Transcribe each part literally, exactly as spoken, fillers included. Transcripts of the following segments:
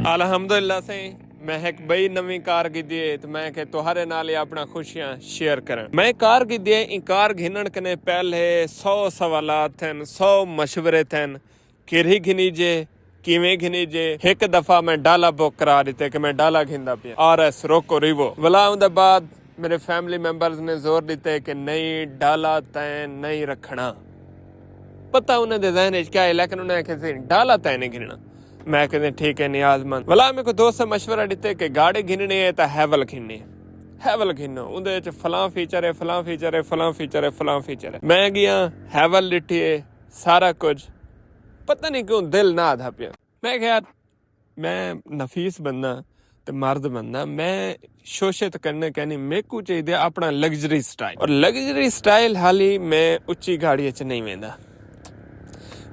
الحمدللہ سائیں، میں ہک ٻئی نویں کار گھدی ہے تے میں کہ تہاݙے نال ہی اپݨا خوشیاں شیئر کرݨ۔ میں کار گھدی ہے، ایں کار گھنݨ کنے پہلے سو سوالات تھن، سو مشورے تھن، کیرھی گھنی جے، کیویں گھنی جے۔ ہک دفعہ میں ڈالا بک کرا ݙتے کہ میں ڈالا گھندا پیاں، آر ایس روکو ریوو۔ ولا اوندے بعد میرے فیملی ممبرز نے زور ݙتے کہ نہیں، ڈالا تیں نہیں رکھݨا۔ پتہ انہیں دے ذہن وچ کیا ہے، لیکن انہیں آکھیا سی ڈالا تیں نہیں گھنݨا۔ میں آکھیا سی ٹھیک ہے نیاز مند۔ ولا میکوں دوست نے مشورہ ݙتے کہ گاڑی گھنݨی ہے تاں ہیول گھنݨی ہے۔ ہیول گھنو، اوندے وچ فلاں فیچر ہے، فلاں فیچر ہے، فلاں فیچر ہے، فلاں فیچر ہے۔ میں ڳیا، ہیول ݙٹھی ہے، سارا کجھ۔ پتہ نہیں کیوں دل نہ آہدا پیا۔ میں آکھیا یار، میں نفیس بندہ تے مرد بندہ، میں شوشت کرݨے کائنی، میکوں چاہیدے اپݨا لگژری سٹائل۔ اور لگژری سٹائل حالی میں اچی گاڑی اچ نہیں ویندا۔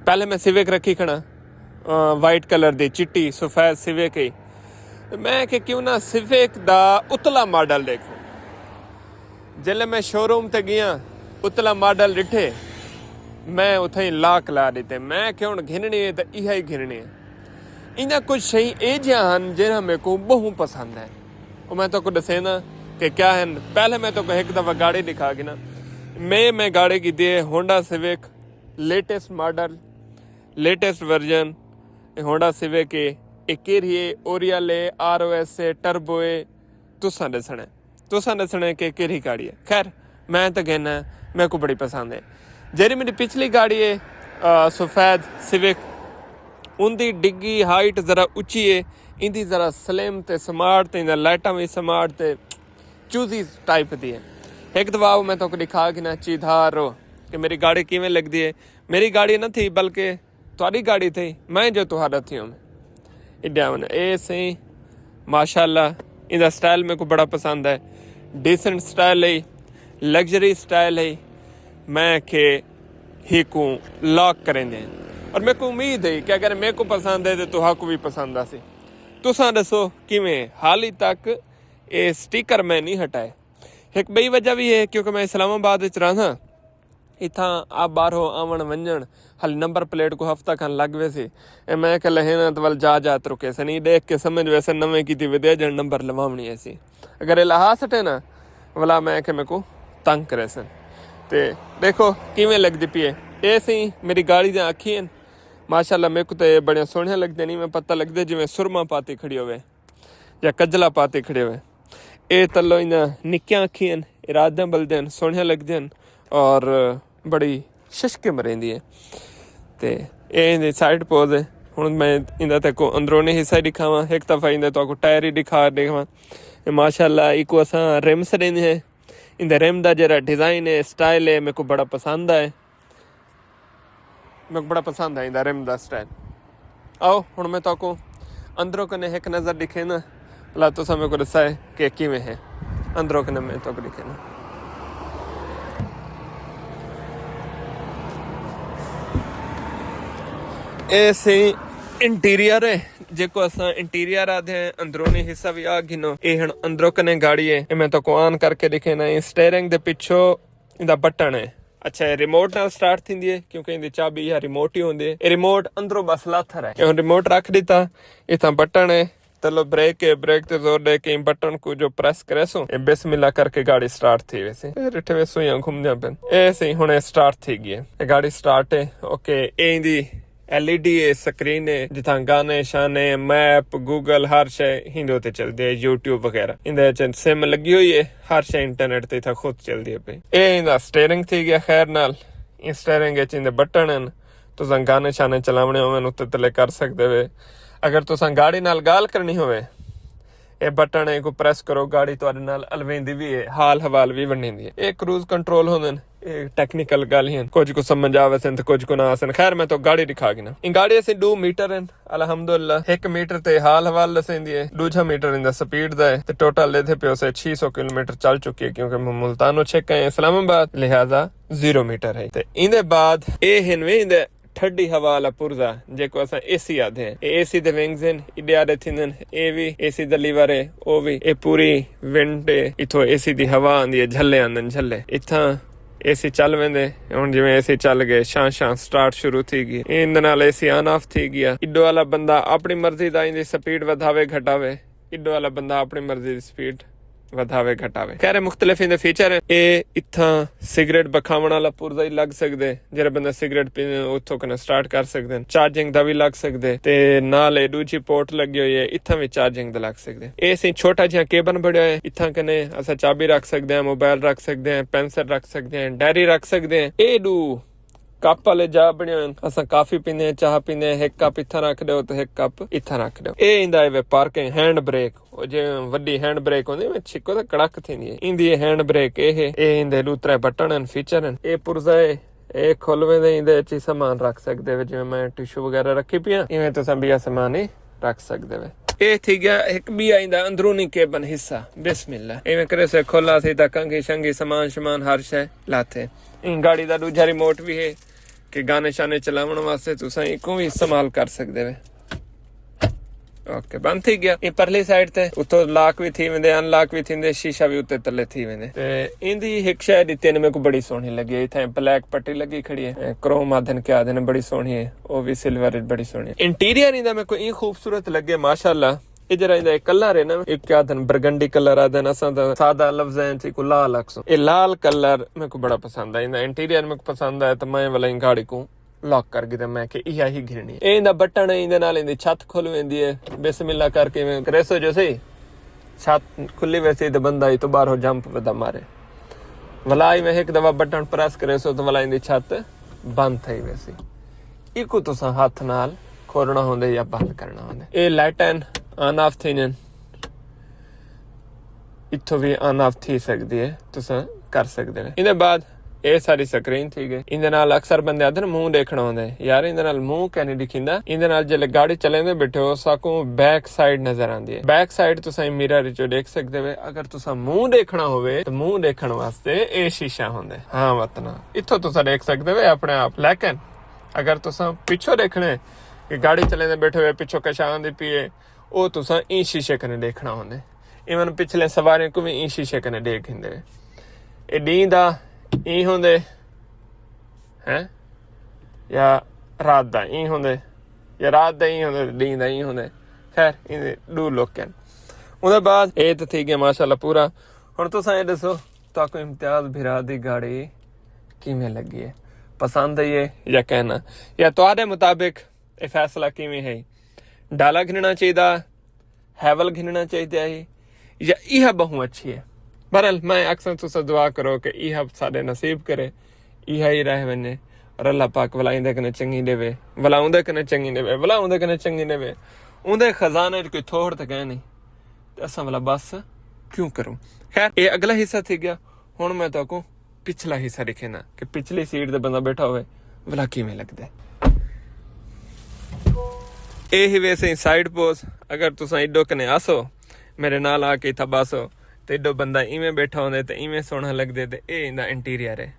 پہلے میں سیوک رکھی کھڑا، آ، وائٹ کلر دی، چٹی سفید سیوک ہئی۔ میں کہ کیوں نہ سیوک دا اتلا ماڈل ݙیکھوں۔ جلے میں شو روم تے ڳیا، اتلا ماڈل ݙٹھے، میں اتھائیں لاک لا ݙتے۔ میں کہ ہݨ گھنݨی ہے تاں ایہا ہی گھنݨی ہے۔ اینداں کجھ شئیں ایجھیاں ہن جنہاں میکوں ٻہوں پسند ہے۔ او میں تہاکوں ݙسیندا کہ کیا ہن۔ پہلے میں تہاکوں ہک دفعہ گاڑی ݙکھا گھناں۔ میں، میں گاڑی گھدی ہے Honda civic, latest model, latest version, Honda civic ہے۔ اے کیرھی ہے، اوریل ہے، آر او ایس ہے، ٹربو ہے، تساں ݙسݨے۔ تساں ݙسݨے کہ کیرھی گاڑی ہے۔ خیر، میں تاں گھن آیا، میکوں بڑی پسند ہے۔ جیڑھی میری پچھلی گاڑی ہے، آ، سفید سیوک، اوندی ڈگی ہائٹ ذرا اچی ہے، ایندی ذرا سلم تے سمارٹ تے ایندیاں لائٹاں وی سمارٹ تے چوزی ٹائپ دی ہے۔ ہک دفعہ او میں تہاکوں ݙکھا گھناں چیدھار رو کہ میری گاڑی کیویں لڳدی ہے۔ میری گاڑی نہ تھی بلکہ تہاݙی گاڑی تھئی، میں جو تہاݙا تھیوم۔ ایݙا ون اے سئیں، ماشاءاللہ، ایندا سٹائل میکوں بڑا پسند ہے۔ ڈیسنٹ سٹائل ہے، لگژری سٹائل ہے۔ میں کہ ہیکوں لاک کریندے ہیں۔ اور میکوں امید ہے کہ اگر میکوں پسند ہے تے تہاکوں وی پسند آسی۔ تساں ݙسو کیویں؟ حالی تک اے سٹیکر میں نہیں ہٹائے۔ ہک ٻئی وجہ وی ہے کیونکہ میں اسلام آباد وچ رہنداں۔ اتھاں آ ٻاہروں آوݨ ونڄݨ، ہل نمبر پلیٹ کوں ہفتہ کھن لڳ ویسی۔ اے میں کہ لہینا تے ول جا جا تے رکیسن، ایں ݙیکھ کے سمجھ ویسن نویں کیتی ودے ڄݨ نمبر لواوݨی ایسی۔ اگر اے لہا سٹے نا، ولا میں کہ میکوں تنگ کریسن۔ تے ݙیکھو کیویں لڳدی پئی ہے۔ اے سئیں میری گاڑی دیاں اکھیں ہن۔ ماشاءاللہ میکوں تے اے بڑیاں سوہݨیاں لڳدیاں، ایویں پتہ لڳدے جیویں سرما پاتی کھڑی ہووے یا کجلا پاتی کھڑی ہووے۔ اے تلو ایندیاں نکیاں اکھیں ہن، اے رات دیاں ٻلدیاں ہن، سوہݨیاں لڳدیاں ہن اور بڑی ششکیں مریندی ہے۔ تے اے ایندی سائیڈ پوز ہے۔ ہݨ میں ایندا تیکوں اندرونی حصہ ہی ݙکھاواں، ہک دفعہ ایندا تہاکوں ٹائر ہی ݙکھا ݙیکھاواں۔ اے ماشاءاللہ ایکوں اساں رمس ݙیندے ہیں۔ ایندے رم دا جیڑھا ڈیزائن ہے، سٹائل ہے، میکوں بڑا پسند آئے۔ میکوں بڑا پسند آئے ایندا رم دا سٹائل۔ آؤ ہݨ میں تہاکوں اندروں کنے ہک نظر ݙکھینداں، بھلا تساں میکوں ݙسائے کہ کیویں ہے۔ اندروں کنے میں تہاکوں ݙکھینداں۔ اے سئیں انٹیریئر ہے، جیکوں اساں انٹیریئر آہدے ہیں، اندرونی حصہ وی آ گھنو۔ اے ہݨ اندروں کنے گاڑی ہے، اے میں تہاکوں آن کر کے ݙکھینداں۔ اے سٹیئرنگ دے پچھوں ایندا بٹن ہے۔ اچھا، اے ریموٹ نال سٹارٹ تھیندی ہے کیونکہ ایندی چابی یا ریموٹ ہی ہوندی ہے۔ اے ریموٹ اندروں بس لاتھر ہے۔ اے ہݨ ریموٹ رکھ ݙتا، اتھاں بٹن ہے، تلو بریک ہے، بریک تے زور ݙے کے ایں بٹن کوں جو پریس کریسوں، اے بسم اللہ کر کے گاڑی سٹارٹ تھی ویسی۔ اے ݙٹھے وے سوئیاں گھمدیاں پن۔ اے سئیں ہݨ اے سٹارٹ تھی ڳئی ہے۔ اے گاڑی سٹارٹ ہے۔ اوکے، اے ایندی ایل ای ڈی ہے، سکرین ہے، جتھاں گانے شانے، میپ، گوگل، ہر شے ایندے اتے چلدی ہے، یوٹیوب وغیرہ۔ ایندے اچ سم لڳی ہوئی ہے، ہر شے انٹرنیٹ تے اتھاں خود چلدی ہے پئی۔ اے ایندا سٹیئرنگ تھی ڳیا خیر نال۔ ایں سٹیئرنگ اچ ایندے بٹن ہن، تساں گانے شانے چلاوݨے ہوون اتے تلے کر سڳدے وے۔ اگر تساں گاڑی نال ڳالھ کرݨی ہووے، اے بٹن ہے، ایکوں پریس کرو، گاڑی تہاݙے نال الویندی وی ہے، حال حوال وی ونڈیندی ہے۔ اے کروز کنٹرول ہوندن، اے ٹیکنیکل ڳالھیں ہن، کجھ کوں سمجھ آ ویسن تے کجھ کوں نہ آسن۔ خیر، میں تہاکوں گاڑی ݙکھا گھناں۔ ایں گاڑی اسیں ݙو میٹر ہن، الحمدللہ، ہک میٹر تے حال حوال ݙسیندی ہے، ݙوجھا میٹر ایندا سپیڈ دا ہے، تے ٹوٹل ݙیہدے پئے اسے چھی سو کلومیٹر چل چکی ہے، کیونکہ میں ملتان ءچ ہک آئے اسلام آباد، لہذا زیرو میٹر ہے۔ تے ایندے بعد اے ہن وے ایندے ٹھڈی ہوا والا پرزہ، جیکوں اساں اے سی آہدے ہیں۔ اے اے سی دے ونگز ہن، ایݙے آݙے تھیندن، اے وی اے سی دا لیور ہے، او وی۔ اے پوری ونٹ ہے، اتھوں اے سی دی ہوا آندی ہے، جھلے آندن، جھلے۔ اتھاں اے سی چل ویندے۔ ہݨ جیویں اے سی چل ڳئے، شاں شاں سٹارٹ شروع تھی ڳئی، ایندے نال اے سی آن آف تھی ڳیا۔ اݙو والا بندہ اپݨی مرضی دا ایندی سپیڈ ودھاوے گھٹاوے، اݙو والا بندہ اپݨی مرضی دی سپیڈ ودھاوے گھٹاوے۔ خیر، مختلف ایندے فیچر ہیں۔ اے اتھاں سگریٹ بکھاوݨ والا پرزہ ہی لڳ سڳدے، جیڑھے بندہ سگریٹ پیندے اتھوں کنے سٹارٹ کر سڳدے۔ چارجنگ دا وی لڳ سڳدے تے نال اے ݙوجھی پورٹ لڳی ہوئی ہے، اتھاں وی چارجنگ دا لڳ سڳدے۔ اے سئیں چھوٹا جیہاں کیبن بݨیا ہویا ہے، اتھاں کنے اساں چابی رکھ سڳدے ہیں، موبائل رکھ سڳدے ہیں، پینسل رکھ سڳدے ہیں، ڈائری رکھ سڳدے ہیں۔ اے ݙو کپ والے جاہ بݨے ہوئے ہن۔ اساں کافی پیندے ہیں، چاہ پیندے ہیں، ہک کپ اتھاں رکھ ݙیو تے ہک کپ اتھاں رکھ ݙیو۔ اے ایندا ہے وے پارکنگ ہینڈ بریک، او جیویں وݙی ہینڈ بریک ہوندی، میں چھکو تے کڑک تھیندی ہے، ایندی اے ہینڈ بریک اے ہے۔ اے ایندے ݙو ترے بٹن ہن، فیچر ہن۔ اے پرزہ ہے، اے کھل ویندے، ایندے اچ ہی سامان رکھ سڳدے وے، جیویں میں ٹشو وغیرہ رکھی پیاں، ایویں تساں ٻیا سامان ہی رکھ سڳدے وے۔ اے تھی ڳیا ہک ٻیا ایندا اندرونی کیبن حصہ۔ بسم اللہ، ایویں کریسے کھولا سی تاں کنگھی شنگھی، سامان شمان، ہر شے لاتے۔ ایں گاڑی دا ݙوجھا ریموٹ وی ہے کہ گانے شانے چلاوݨ واسطے تساں ایکوں وی استعمال کر سڳدے وے۔ اوکے، بند تھی ڳیا۔ ایں پرلی سائیڈ تے اتھوں لاک وی تھی ویندے، ان لاک وی تھیندے، شیشہ وی اتے تلے تھی ویندے۔ تے ایندی ہک شے ݙتی ہے میکوں بڑی سوہݨی لڳی، اتھاں بلیک پٹی لڳی کھڑی ہے، اے کروم آہدن کیا آہدن، بڑی سوہݨی ہے، او وی سلور اچ بڑی سوہݨی ہے۔ انٹیریئر ایندا میکوں ایں خوبصورت لڳے، ماشاءاللہ۔ اے جیڑھا ایندا اے کلر ہے نا، اے کیا آہدن، برگنڈی کلر آہدن، اساں تاں سادہ لفظاں اچ ایکوں لال آکھسوں۔ اے لال کلر میکوں بڑا پسند آیا، ایندا انٹیریئر میکوں پسند آیا، تے میں ولا ایں گاڑی کوں لاک کر گھدا، میں کہ ایہا ہی گھنݨی۔ اے ایندا بٹن ہے، ایندے نال ایندی چھت کھل ویندی ہے۔ بسم اللہ کر کے ایویں کریسو جو سی، چھت کھلی ویسی تے بندہ ای توں ٻاہروں جمپ ودا مارے۔ ولا ایویں ہک دفعہ بٹن پریس کریسو تے ولا ایندی چھت بند تھئی ویسی۔ ایکوں تساں ہتھ نال کھولݨا ہوندے یا بند کرݨا ہوندے۔ اے لائٹاں آن آف تھیندن، اتھوں وی آن آف تھی سڳدی ہے، تساں کر سڳدے ہو۔ ایندے بعد اے ساری سکرین تھی ڳئی۔ ایندے نال اکثر بندے آہدن منہ ݙیکھݨا ہوندے، یار ایندے نال منہ کیوں نہیں ݙکھیندا؟ ایندے نال جیلے گاڑی چلیندے ٻیٹھے ہو، ساکوں بیک سائیڈ نظر آندی ہے۔ بیک سائیڈ تساں ایں میرر وچوں ݙیکھ سڳدے ہو۔ اگر تساں منہ ݙیکھݨا ہووے تاں منہ ݙیکھݨ واسطے اے شیشہ ہوندے۔ ہاں وطنا، اتھوں تساں ݙیکھ سڳدے ہو اپݨے آپ، لیکن اگر تساں پچھوں ݙیکھݨے کہ گاڑی چلیندے ٻیٹھے ہوئے پچھوں کشا آندی پئی ہے، او تساں ایں شیشے کنے ݙیکھݨا ہوندے۔ ایون پچھلے سواریاں کوں وی ایں شیشے کنے ݙیکھ گھندے۔ اے ݙینہہ دا ایں ہوندے، ہیں؟ یا رات دا ایں ہوندے، یا رات دا ایں ہوندے، ݙینہہ دا ایں ہوندے۔ خیر، ایندے ݙو لک ہن۔ اوندے بعد اے تے تھی ڳیا ماشاءاللہ پورا۔ ہݨ تساں اے ݙسو، تہاکوں امتیاز بھرا دی گاڑی کیویں لڳی ہے؟ پسند آئی ہے یا کینا؟ یا تہاݙے مطابق اے فیصلہ کیویں ہے؟ ڈالا گھنݨا چاہیدا، ہیول گھنݨا چاہیدا ہے، یا ایہا ٻہوں اچھی ہے؟ بہرحال، میں اکثر تساں دعا کرو کہ ایہا ساݙے نصیب کرے، ایہا ہی رہ ونڄے، اور اللہ پاک ولا ایندے کنے چنڳی ݙیوے، ولا اوندے کنے چنڳی ݙیوے، ولا اوندے کنے چنڳی ݙیوے۔ اوندے خزانے وچ کوئی تھوڑ تے کائنی، تے اساں ولا بس کیوں کروں؟ خیر، اے اڳلا حصہ تھی ڳیا۔ ہݨ میں تہاکوں پچھلا حصہ ݙکھینداں کہ پچھلی سیٹ تے بندہ ٻیٹھا ہووے، ولا کیویں لڳدے۔ اے ہی ویسے سائیڈ پوز، اگر تساں ایݙو کنے آسو، میݙے نال آ کے اتھاں ٻہسو، تے ایݙو بندہ ایویں ٻیٹھا ہوندے تے ایویں سوہݨا لڳدے۔ تے اے ایندا انٹیریئر ہے۔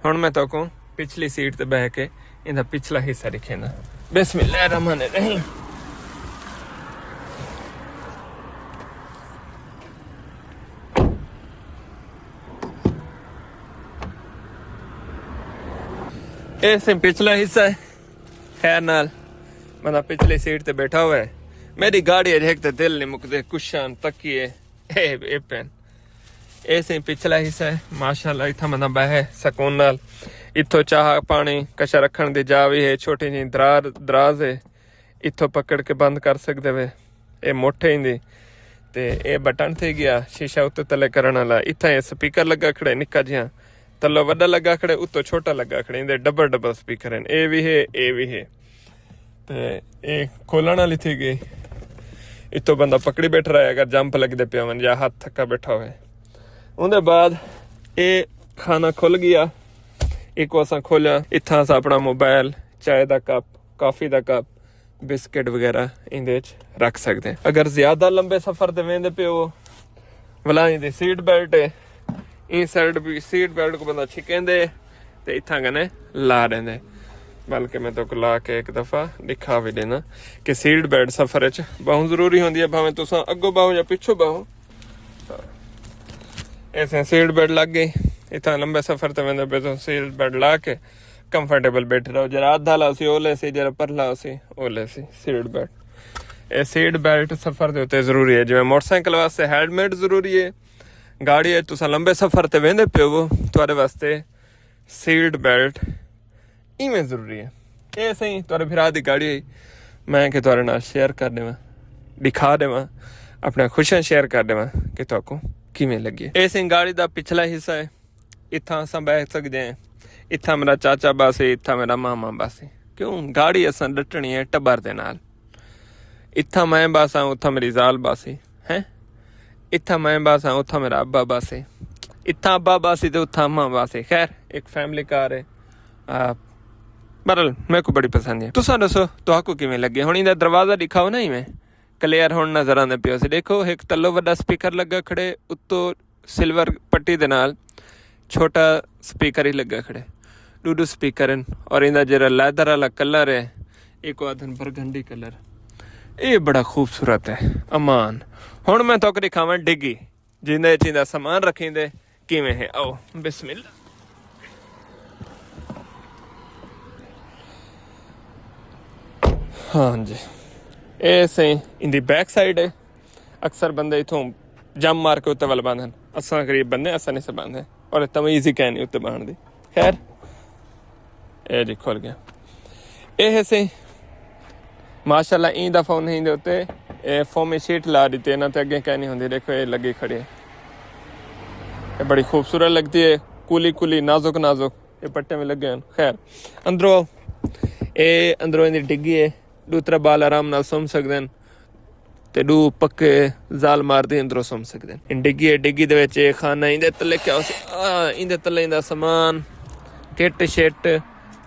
ہݨ میں تہاکوں پچھلی سیٹ تے ٻہہ کے ایندا پچھلا حصہ ݙکھینداں۔ بسم اللہ الرحمن الرحیم۔ اے سئیں پچھلا حصہ ہے۔ خیر نال بندہ پچھلی سیٹ تے ٻیٹھا ہووے۔ میݙی گاڑی اچ ہک تے دل نہیں مکدے، کشن، تکیے، اے، اے پین۔ اے سئیں پچھلا حصہ ہے، ماشاءاللہ اتھاں بندہ ٻہے سکون نال۔ اتھوں چاہ پاݨی کشا رکھݨ دی جاہ وی ہے، چھوٹی جہیں درار، دراز ہے، اتھوں پکڑ کے بند کر سڳدے وے۔ اے موٹھے ایندی تے اے بٹن تھی ڳیا شیشہ اتے تلے کرݨ والا۔ اتھاں اے سپیکر لڳا کھڑے نکا جیہاں، تلو وݙا لڳا کھڑے، اتوں چھوٹا لڳا کھڑے، ایندے ڈبل ڈبل سپیکر ہن، اے وی ہے، اے وی ہے۔ تے اے کھولݨ والی تھی ڳئی۔ اتوں بندہ پکڑی ٻیٹھا رہے اگر جمپ لڳدے پئے ہون یا ہتھ تھکا ٻیٹھا ہووے۔ اوندے بعد اے خانہ کھل ڳیا۔ ایکوں اساں کھولیاں، اتھاں اساں اپݨا موبائل، چائے دا کپ، کافی دا کپ، بسکٹ وغیرہ ایندے وچ رکھ سڳدے ہیں۔ اگر زیادہ لمبے سفر تے ویندے پئے ہو، ولا ایندی سیٹ بیلٹ ہے، ایں سائیڈ بھی سیٹ بیلٹ کوں بندہ چھکیندے تے اتھاں کنے لا ݙیندے۔ بلکہ میں تہاکوں لا کے ہک دفعہ ݙکھا وی ݙینداں کہ سیٹ بیلٹ سفر وچ ٻہوں ضروری ہوندی ہے، بھاویں تساں اڳوں ٻہو یا پچھوں ٻہو۔ ایسے سیٹ بیلٹ لڳ ڳئی، اتھاں لمبے سفر تے ویندے پئے سو، سیٹ بیلٹ لا کے کمفرٹیبل بیٹھے رہو۔ جیڑھا ادھا لا سی او لے سی، جیڑھا پرلا سی او لے سی سیٹ بیلٹ۔ اے سیٹ بیلٹ سفر دے اتے ضروری ہے، جیویں موٹر سائیکل واسطے ہیلمٹ ضروری ہے، گاڑی اچ تساں لمبے سفر تے ویندے پئے ہو، تہاݙے واسطے سیٹ بیلٹ ایویں ضروری ہے۔ اے سئیں تہاݙے بھرا دی گاڑی ہے، میں کہ تہاݙے نال شیئر کر ݙیواں، ݙکھا ݙیواں، اپݨیاں خوشیاں شیئر کر ݙیواں کہ تہاکوں کیویں لڳی۔ اے سئیں گاڑی دا پچھلا حصہ ہے، اتھاں اساں ٻہہ سڳدے ہیں، اتھاں میݙا چاچا ٻہسی، اتھاں میݙا ماما ٻہسی۔ کیوں؟ گاڑی اساں ݙٹݨی ہے ٹٻر دے نال۔ اتھاں میں ٻہساں، اتھاں میݙی ذال ٻہسی۔ ہیں؟ اتھاں میں ٻہساں، اتھاں میݙا ابا ٻہسی۔ اتھاں ابا ٻہسی تے اتھاں اماں ٻہسی۔ خیر، ہک فیملی کار ہے۔ آ، بہرحال، میکوں بڑی پسند ہے۔ تساں ݙسو، تہاکوں کیویں لڳی؟ ہݨ ایندا دروازہ ݙکھاؤ نا، ایویں کلیئر ہݨ نظر آندا پیا ہوسی۔ ݙیکھو، ہک تلو وݙا سپیکر لڳا کھڑے، اتوں سلور پٹی دے نال چھوٹا سپیکر ہی لڳا کھڑے، ݙو ݙو سپیکر ہن۔ اور ایندا جیڑھا لیدر والا کلر ہے، ایکوں آہدن برگنڈی کلر، اے بڑا خوبصورت ہے۔ امان، ہݨ میں تہاکوں ݙکھاواں ڈگی، جیندے اچ ایندا سامان رکھیندے کیویں ہے۔ آؤ، بسم اللہ۔ ہاں جی، اے سئیں ایندی بیک سائیڈ ہے۔ اکثر بندے اتھوں جمپ مار کے اتے ول باندھن۔ اساں غریب بندے، اساں نہیں سے باندھے، اور تمیز ہی کائنی اتے باندھݨ دی۔ خیر، اے جی کھل گیا۔ اے ہے سئیں، ماشاءاللہ، ایں دفعہ انہیں دے اتے اے فومی شیٹ لا ݙتی ہے، نہ تے اڳے کائنی ہوندی۔ ݙیکھو، اے لڳی کھڑی ہے، اے بڑی خوبصورت لڳدی ہے، کلی کلی، نازک نازک، اے پٹے میں لڳے ہن۔ خیر، اندروں، اے اندروں ایندی ڈگی ہے، ݙو ترے ٻال آرام نال سم سڳدن تے ݙو پکے ذال مار دی اندروں سم سڳدن۔ ایں ڈگی ہے، ڈگی دے وچ اے خانہ، ایندے تلے کیا ہوسی؟ آ، ایندے تلے ایندا سامان، کٹ شٹ،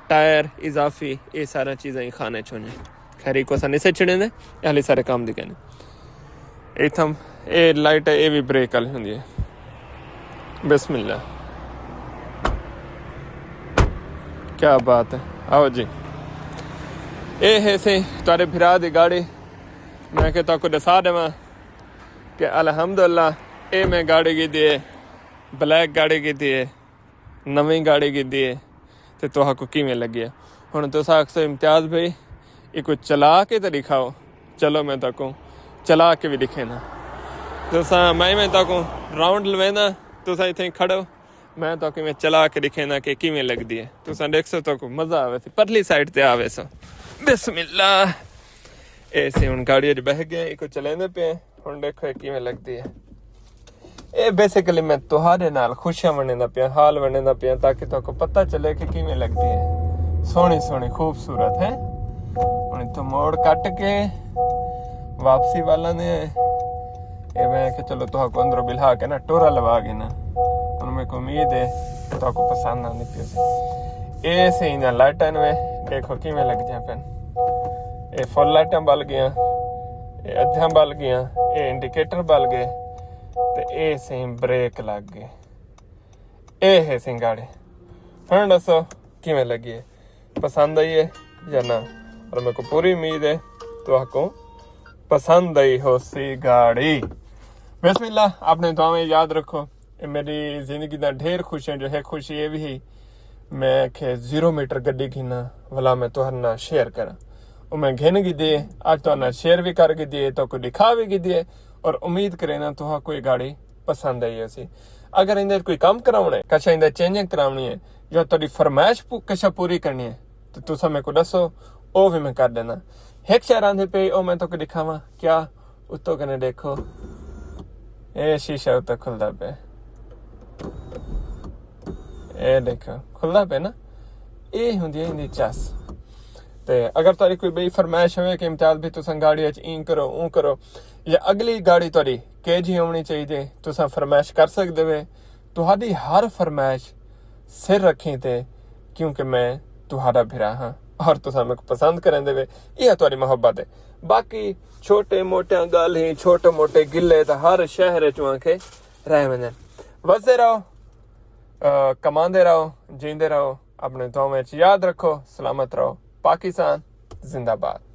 ٹائر اضافی، اے ساریاں چیزاں ایں خانے چ ہونیاں۔ خیر، ایکوں اساں نہیں سے چھڑیندے، اے حالی سارے کم دی کائنی۔ اتھاں اے لائٹ ہے، اے وی بریک والی ہوندی ہے۔ بسم اللہ، کیا بات ہے۔ آؤ جی، اے ہے سئیں تہاݙے بھرا دی گاڑی۔ میں کہ تہاکوں ݙسا ݙیواں کہ الحمدللہ، اے میں گاڑی گھدی ہے، بلیک گاڑی گھدی ہے، نویں گاڑی گھدی ہے، تے تہاکوں کیویں لڳی ہے؟ ہݨ تساں آکھسو، امتیاز بھائی، ایکوں چلا کے تے ݙکھاؤ۔ چلو، میں تہاکوں چلا کے وی ݙکھینداں۔ تساں، میں، میں تہاکوں راؤنڈ لوینداں، تساں اتھیں کھڑو، میں تہاکوں میں چلا کے ݙکھینداں کہ کیویں لڳدی ہے۔ تساں ݙیکھسو، تہاکوں مزہ آویسی، پرلی سائیڈ تے آویسو۔ بسم اللہ۔ اے سئیں ہݨ گاڑی اچ ٻہہ ڳئے، ایکوں چلیندے پئے ہیں۔ ہݨ ݙیکھو اے کیویں لڳدی ہے۔ اے بیسیکلی میں تہاݙے نال خوشیاں ونڈیندا پیاں، حال ونڈیندا پیاں، تاکہ تہاکوں پتہ چلے کہ کیویں لڳدی ہے۔ سوہݨی سوہݨی خوبصورت ہے۔ ہݨ اتھوں موڑ کٹ کے واپسی والا نے، اے میں کہ چلو تہاکوں اندروں ٻلھا کے نا ٹورا لوا گھناں۔ ہݨ میکوں امید ہے تہاکوں پسند آندی پئی ہوسی۔ اے سئیں ایندیاں لائٹاں نے، ݙیکھو کیویں لڳدیاں پئن۔ اے فل لائٹاں ٻل ڳیاں، اے ادھیاں ٻل ڳیاں، اے انڈیکیٹر ٻل ڳئے، تے اے سئیں بریک لڳ ڳئے۔ اے ہے سئیں گاڑی۔ ہݨ ݙسو کیویں لڳی ہے، پسند آئی ہے یا نہ؟ اور میکوں پوری امید ہے تہاکوں پسند آئی ہوسی گاڑی۔ بسم اللہ، اپݨے دعاویں یاد رکھو۔ اے میݙی زندگی دا ڈھیر خوشیاں جو ہے، خوشی اے وی ہئی، میں آکھے زیرو میٹر گݙی گھناں، ولا میں تہاݙے نال شیئر کراں۔ او میں گھن گھدی ہے، اڄ تہاݙے نال شیئر وی کر گھدی ہے، تہاکوں ݙکھا وی گھدی ہے، اور امید کرینداں تہاکوں اے گاڑی پسند آئی ہوسی۔ اگر ایندے وچ کوئی کم کراوݨا ہے، کجھ ایندا چینجنگ کراوݨی ہے، یا تہاݙی فرمائش پو-، کجھ پوری کرݨی ہے، تے تساں میکوں ݙسو، او وی میں کر ݙینداں۔ ہک شے راہندی پئی، او میں تہاکوں ݙکھاواں، کیا اتوں کنے ݙیکھو، اے شیشہ اتوں کھلدا پئے۔ اے ݙیکھو، کھلدا پئے نا؟ اے ہوندی ہے ایندی چس۔ تے اگر تہاݙی کوئی ٻئی فرمائش ہووے کہ امتیاز بھائی تساں گاڑی اچ ایں کرو، اوں کرو، یا اڳلی گاڑی تہاݙی کیہو جی ہووݨی چاہیدی ہے، تساں فرمائش کر سڳدے وے۔ تہاݙی ہر فرمائش سر رکھیں تے، کیونکہ میں تہاݙا بھرا ہاں اور تساں میکوں پسند کریندے وے، ایہا تہاݙی محبت ہے۔ باقی چھوٹے موٹیاں ڳالھیں، چھوٹے موٹے گلے تاں ہر شہر اچ آن کے رہ ویندن۔ وسدے رہو، آ، کماندے رہو، جیندے رہو، اپݨے دعاواں اچ یاد رکھو۔ سلامت رہو۔ پاکستان زندہ باد۔